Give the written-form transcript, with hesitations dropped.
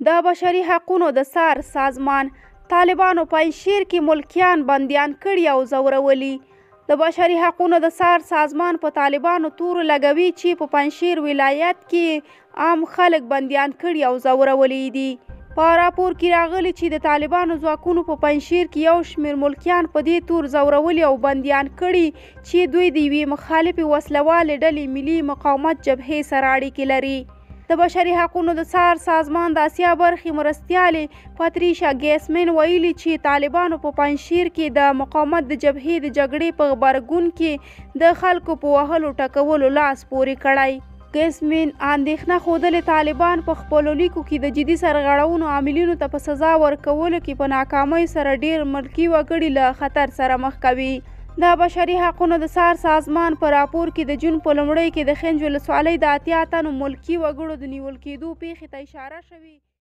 د بشري حقونو د څار سازمان: طالبانو پنجشیر کې ملکیان بندیان کړي او ځورولي. د بشري حقونو د څار سازمان په طالبانو تور لګوي چې په پنجشیر ولایت کې عام خلک بندیان کړي او ځورولي دي. په راپور کې راغلي چې د طالبانو ځواکونو په پنجشیر کې یو شمېر ملکیان په دې تور ځورولي او بندیان کړي چې دوی د یوې مخالفې وسلهوالې ډلې ملي مقاومت جبهې سره اړیکې لري. د بشري حقونو د څار سازمان د اسیا برخې مرستیالې پاتریشا ګیسمن ویلي چې طالبانو په پنجشیر کې د مقاومت د جبهې د جګړې په غبرګون کې د خلکو په وهلو ټکولو لاس پورې کړی. ګیسمن اندېښنه ښودلې طالبان په خپلو لیکو کې د جدي سرغړونو عاملینو ته په سزا ورکولو کې په ناکامۍ سره ډېر ملکي وګړي له خطر سره مخ کوي. د بشري حقونو د څار سازمان په راپور کې د جون په لومړۍ کې د خنج ولسوالۍ د 80 تنو ملکي وګړو د نیول کېدو پېښې ته اشاره شوې.